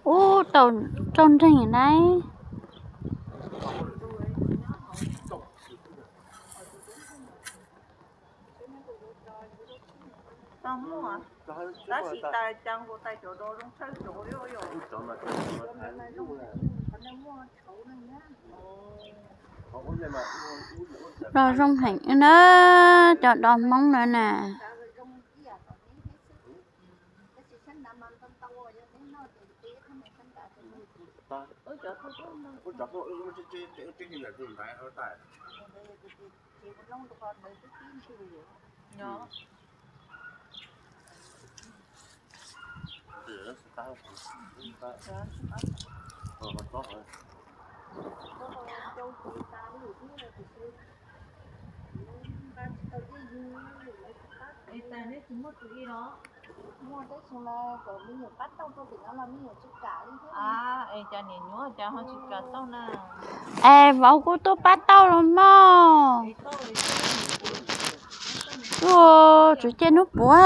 Ub, tau nreeg na. Los zoo heev na, cov dos Hmoob na na. Es vauv kuj tuaj pab tauj los mog. Tuaj tsuas cia hnub puav.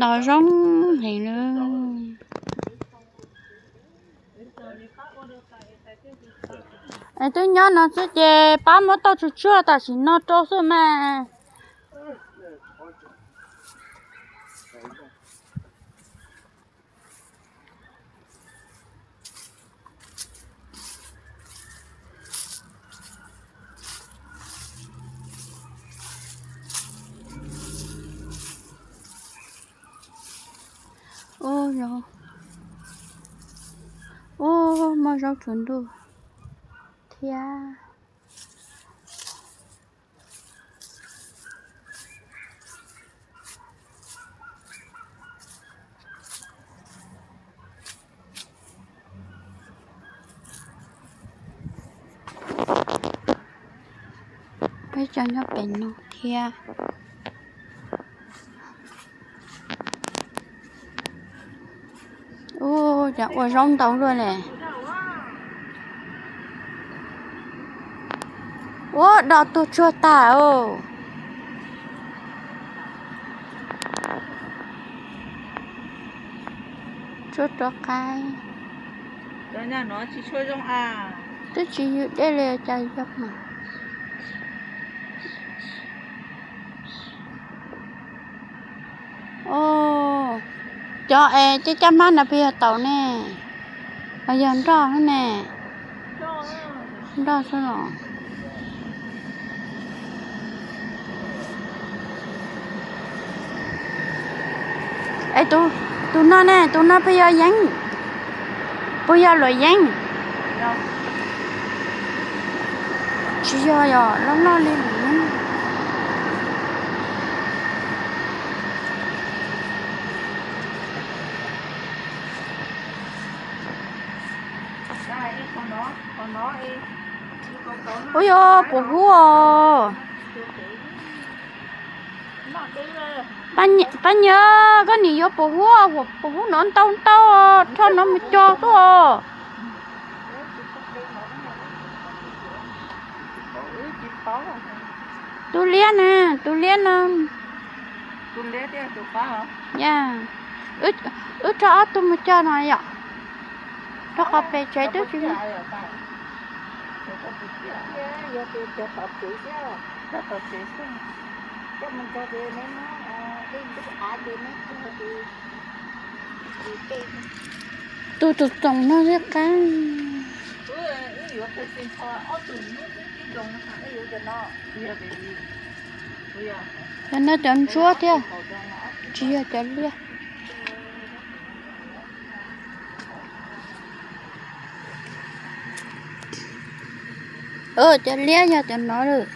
Dos zoo heev li. Es twb nyob no xwb ces pab muab tauj tsuag tsuag tam sim no rau xwb mas. Ub, muaj zaub tsuag ntuj thiab. Peb cov nyob pem no thiab. Ub, cas ua zaub ntau luaj li. Ua dos tuag tsuag tas os. Tsuag rov qab. Twb tsis yws dej li cas yog mas. Os, cov es caj caj mab no puas yog taum ne? Los yog nroj ne? Nroj xwb los. Es tus no ne, tus no puas yog yeeb? Puas yog luam yeeb? Tsis yog, yog loj loj li luam yeeb. Ub, yog puas huv os. Pab Nyiam, koj nim yuav puas huv, puas huv no ntau ntau, rho no mus cog tuaj. Tus liab na, tus liab no. Ya, wb rho ob tug mus cog no yom. Rau qhov pem tsev twb tsis muaj. Tus txoom txoom no thiaj qab. Cov no cov ntsuab thiab, tsis yog cov liab. Cov liab yog cov no lawm.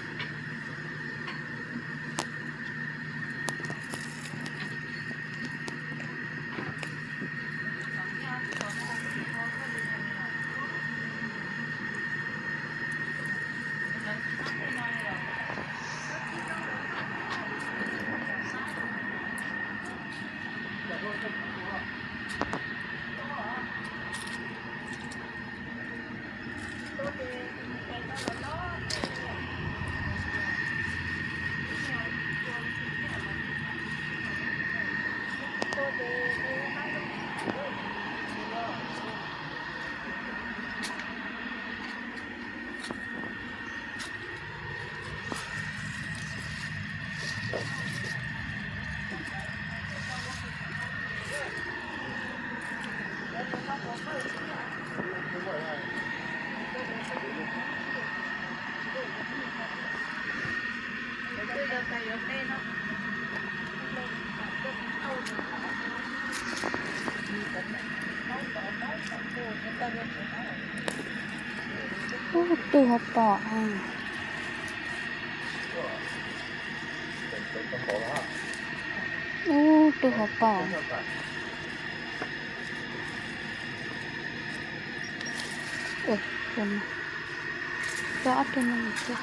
Ub, twb hauv paus. Ub, twb hauv paus. Ua, tus no, coj ob tug no mus coj.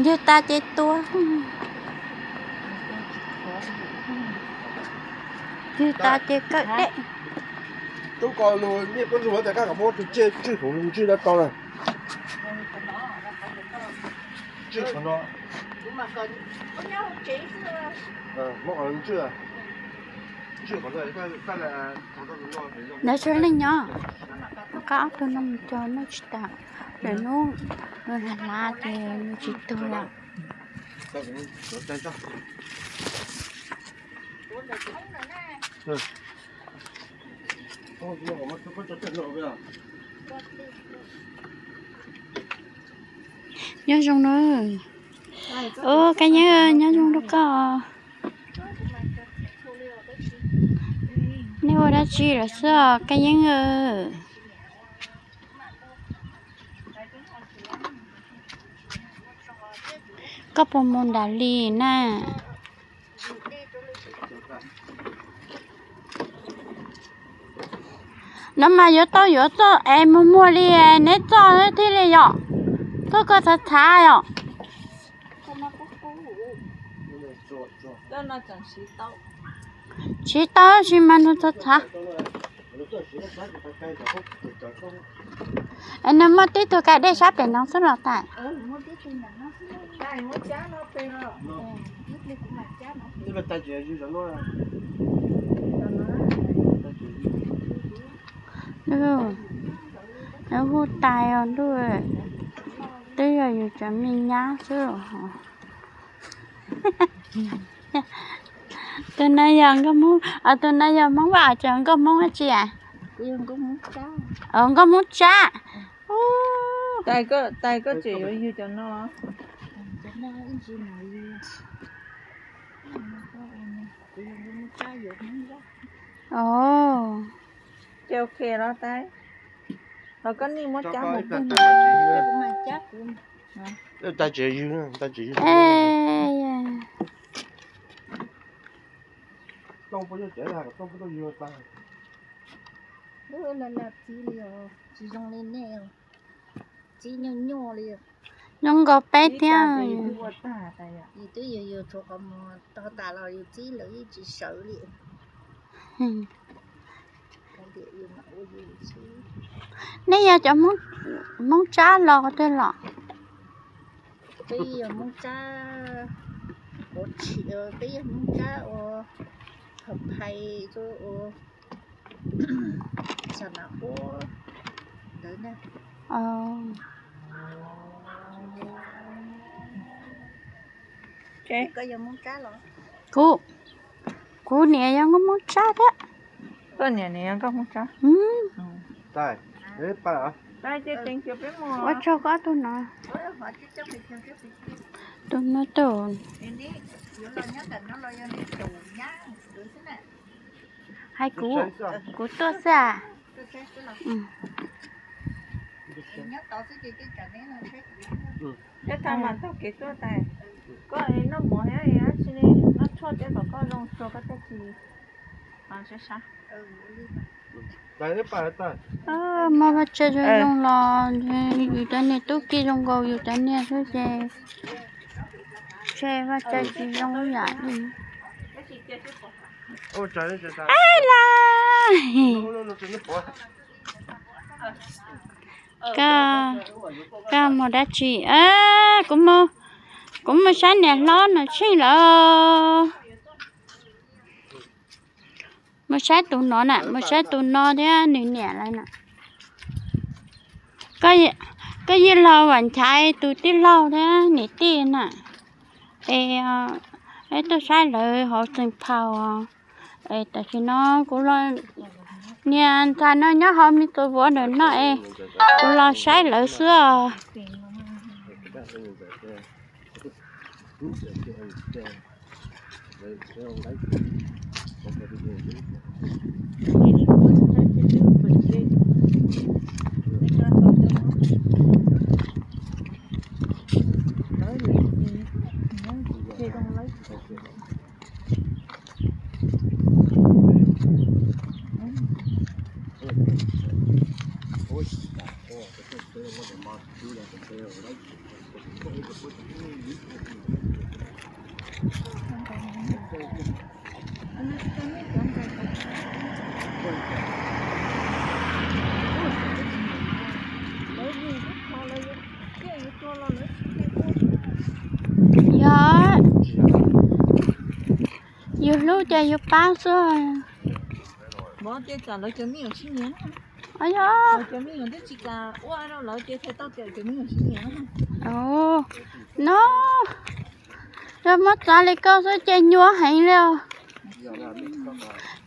Ywg tas ces tua. Ywg tas ces kawm dej. Tub ko nug Nyiaj Pub Ntsug tias koj kom muab tus tsiaj tswj khoom ntswj dab tau na. Tswj khoom no. Muab qhov ntswj. Ntawd tshuav leej nyob. Qab ob tug no mus cog noj tsis tas, lwm hnub nws hlav hlav ces nws tsis tuag lawm. Nyob zoo na. Ub, Kab Yeeb, nyob zoo rau koj. Nej ua dab tsi lawm xwb os Kab Yeeb? Koj puas mus nram Lis na? No mas yuav tau yuav txoj es muag muag li, neb txoj thiaj li yom. Txoj ko txhav txhav yom. Siv tau tsis mas nws txhav txhav. Es nws muaj tib tug kav dej sab pem no xwb los tas. Nws hu tais os ntuj, twb yog yus cov me nyab xwb. Tus no yog nkauj Hmoob, tus no yog Hmoob Vaj, ces nkauj Hmoob dab tsi? Nkauj Hmoob Tsab. Tais koj tseem yuav yug cov no. Ces ok los tais. Ho koj nim muab cab mus pug. Txib li nej, txib nyuaj nyuaj li. Nyob nkaus peb thiab. Yus twb yus yus tshuav qhov muag rau tas los yus txib lawv yeej tsis sawv li. Nej yog cov Hmoob Tsab los qhov twg los? Peb yog Hmoob Tsab ua, peb yog Hmoob Tsab ua Phav Phais, ua Xas Nas Huab ntawd na. Koj yog Hmoob Tsab los? Kuv, kuv niam yog nkauj Hmoob Tsab thiab. Koj niam niam yog nkauj Hmoob Tsab. Ua tsaug koj tus no. Tus no tus. Hais kuv, kuv tuaj xwb as. Thiab tag mas taug kev tuaj tais. Koj noj mov thiab dab tsi ne, noj tshuaj thiab kom koj zoo tsuag koj thiaj tsis sab sab. Muaj vaj tse zoo zoo los yus cov niag tub ki zoo nkaus yus cov niag xwb ces ntshe vaj tse tsis zoo yam li. Ab lais, koj, koj mus dab tsi? Kuv mus, kuv mus saib niam hlob Nom Tsheej lawm. Mus saib tus no na, mus saib tus no thiab nws niam lawm na. Koj yeej los vam nchaiv tus tij laug thiab niam tij na. Es peb tuaj saib lawv hauv Xeem Phaus. Es tam sim no kuv los, niag ntxhais no nyob hauv me tus vuav ntawm no es kuv los saib lawv xwb os. Yog yus hlub ces yus pab xwb. Yog, no, yog muab txav li koj xwb ces nyuaj heev li os.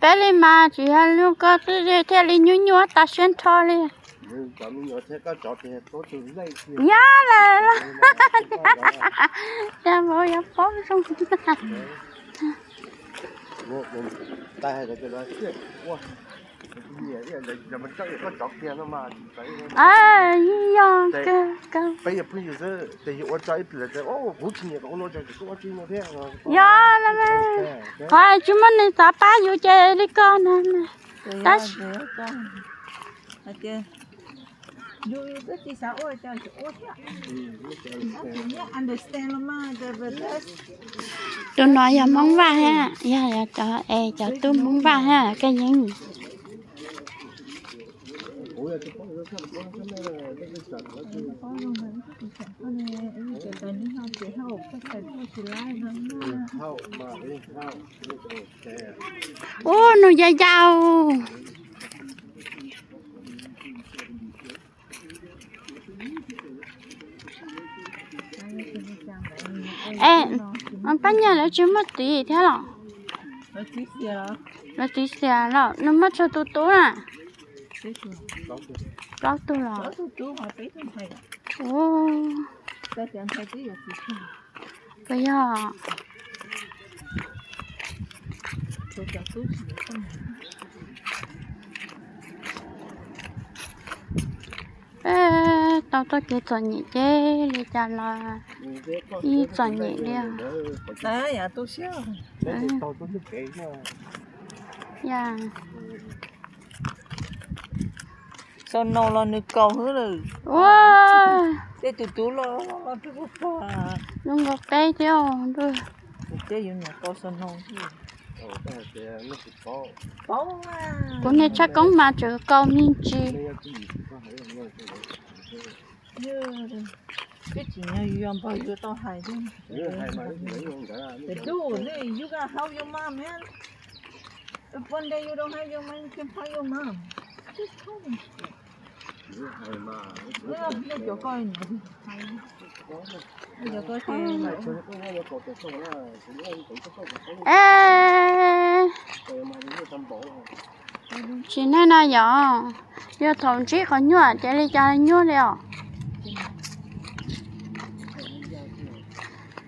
Peb li mas tsis yog li koj xwb thiaj li nyuaj nyuaj tas siab nrho li. Yog lawm, yog paub zoo. Yog, yog, qhov tsis muaj neeg xav pab yus ces li ko no. Tab sis tus no yog Hmoob Vaj thiab, yog cov es cov tub Hmoob Vaj thiab koj yeej. Ub, nws yau yau. Es pab nyuag lawv tsis muaj txiv thiab los? Lawv txiv xiam los nws muaj tsawg tus tub na? Plaub tug los? Puas yog? Tau txoj kev txom nyem ces li cas los yeej txom nyem li os. Xo no los nws kaus xwb lawm. Ua, tej tus tub los zoo nkaus peb thiab. Tej yus niam kaus xo no. Kuv niag tshaj koob mas tseem kaus me ntsis. Twb tsis nyob yus yog npawg yus tau hais thiab. Tes duj, nej, you gotta help your mom, man. If one day you don't have your money, you can help your mom. Just tell them. Nej cov ko niam hais, nej cov ko ces tsis neej no yog, yog thaum ntsib qhov nyuaj ces li cas nyuaj li os.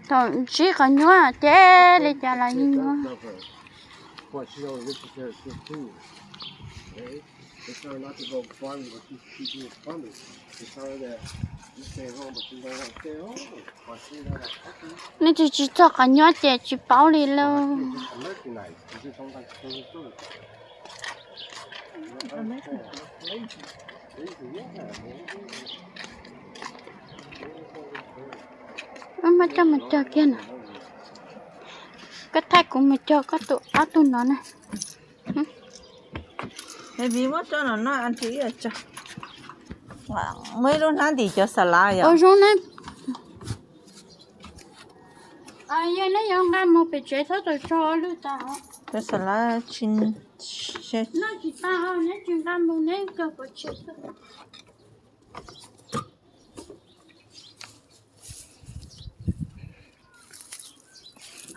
Thaum ntsib qhov nyuaj ces li cas los yeej nyuaj. Nej tsis, tsis txog qhov nyuaj ces tsis paub li lauj. Muab coj mus cog kiag na. Koj thaij kuv mus cog koj tus ob tug no na. Baby, muab coj no no, auntie ib yam tso. Muaj ib lub hnab ntim cov xas lav yom. Ua zoo na. Yog neb yuav nqa mus pem tsev txhob txaus tso lwj tas. Cov xas lav tsis, noj tsis tas, neb tsis nqa mus neb kawg pov tseg xwb.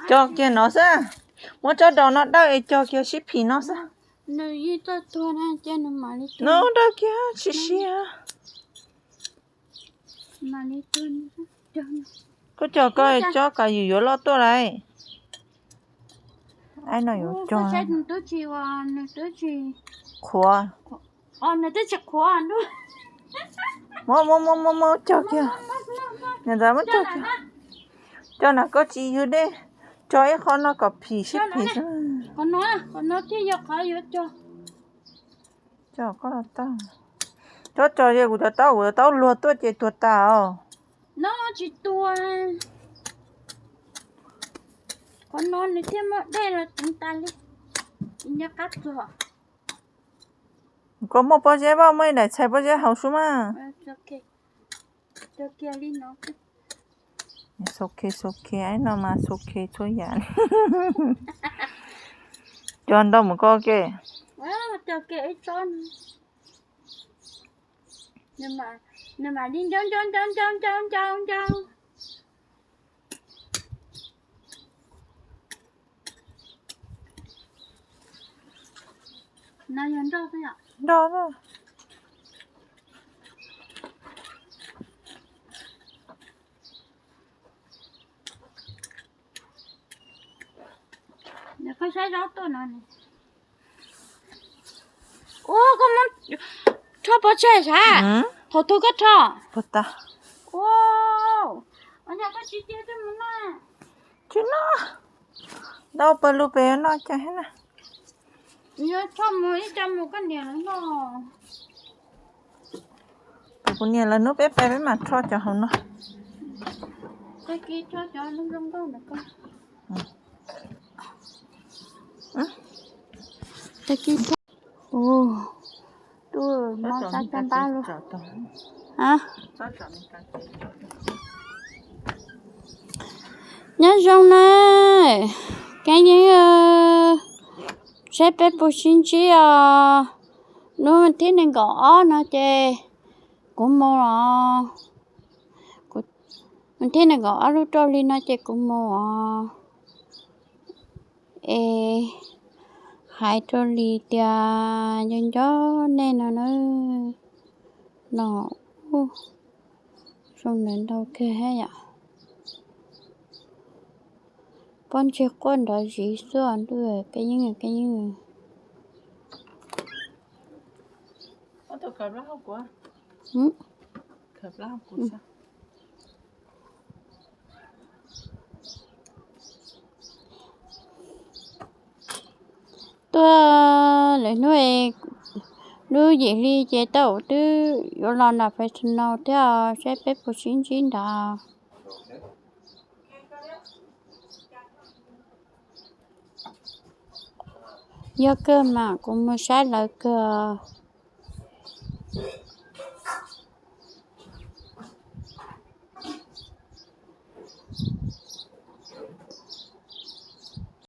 Cog kiag no xwb. Muab tsob daus no dawj es cog kiag sib phim no xwb. Nws yeej tuaj tuag na, ces nws mam li tuag. No dawj kiag tsis siab. Mam li tuag. Koj cog koj tsob kav yus yuav loj tuaj lauj. Aib no yuav cog. Nws twb tsis, nws twb tsis qhuav. Nws twb tsis qhuav. Muab, muab, muab, muab, muab cog kiag. Niam ntxawm muab cog kiag. Cog na koj tsis ywg dej. Cog ib qho no kom phim sib phim xwb. Qhov no, qhov no thiaj yog qhov yuav cog. Cog koj los tau. Cov cog ces kuv cov taub, kuv cov taub luag tuaj ces tuag tas os. No tsis tuag. Qhov no nws thiaj muaj dej los ceev tas li. Tsis nco qab txog. Koj muaj pob zeb, muaj ib daim txhais pob zeb hauv sub mas. Xo khe, xo khe, aib no mas xo khe txhua yam. Cog ntau mus koj ke. Nws mam li ncau ncau ncau ncau ncau ncau ncau. No yog nroj xwb yom? Nroj xwb. Koj saib zaub tuaj no. Ua koj muab rho pov tseg sav? Thaum twg koj rho? Puag ta. Ua, ua cas koj tsis cia koj mus noj? Tsis noj. Ntau pawg lug pem noj cas thiab na. Yuav rho mus ib co mus koj niam lawv noj. Kuv niam lawv hnub peb pais peb mam rho cov hauv no. Tag kis rho cov zoo nkauj ntawm koj. Tag kis rho. Tus mob sab caj npab lub. Nyob zoo na, kab yeeb, saib peb puas sib ntsib os. Hnub thib nees nkaum ob no ces kuv mus os. Hnub thib nees nkaum ob lub rau hli no ces kuv mus os. Es hais rau Lis tias nco nco nej no na. No, zoo ntawd ntau kawg thiab yom. Pob ntseg quaj nrov zis xwb ntuj, kab yeeb kab yeeb. Tuaj lawm hnub, lub yim hli ces tau twb yuav los nram Fresno thiab, saib peb puas sib ntsib nrad. Yog kawg mas kuv mus saib lawv kawg.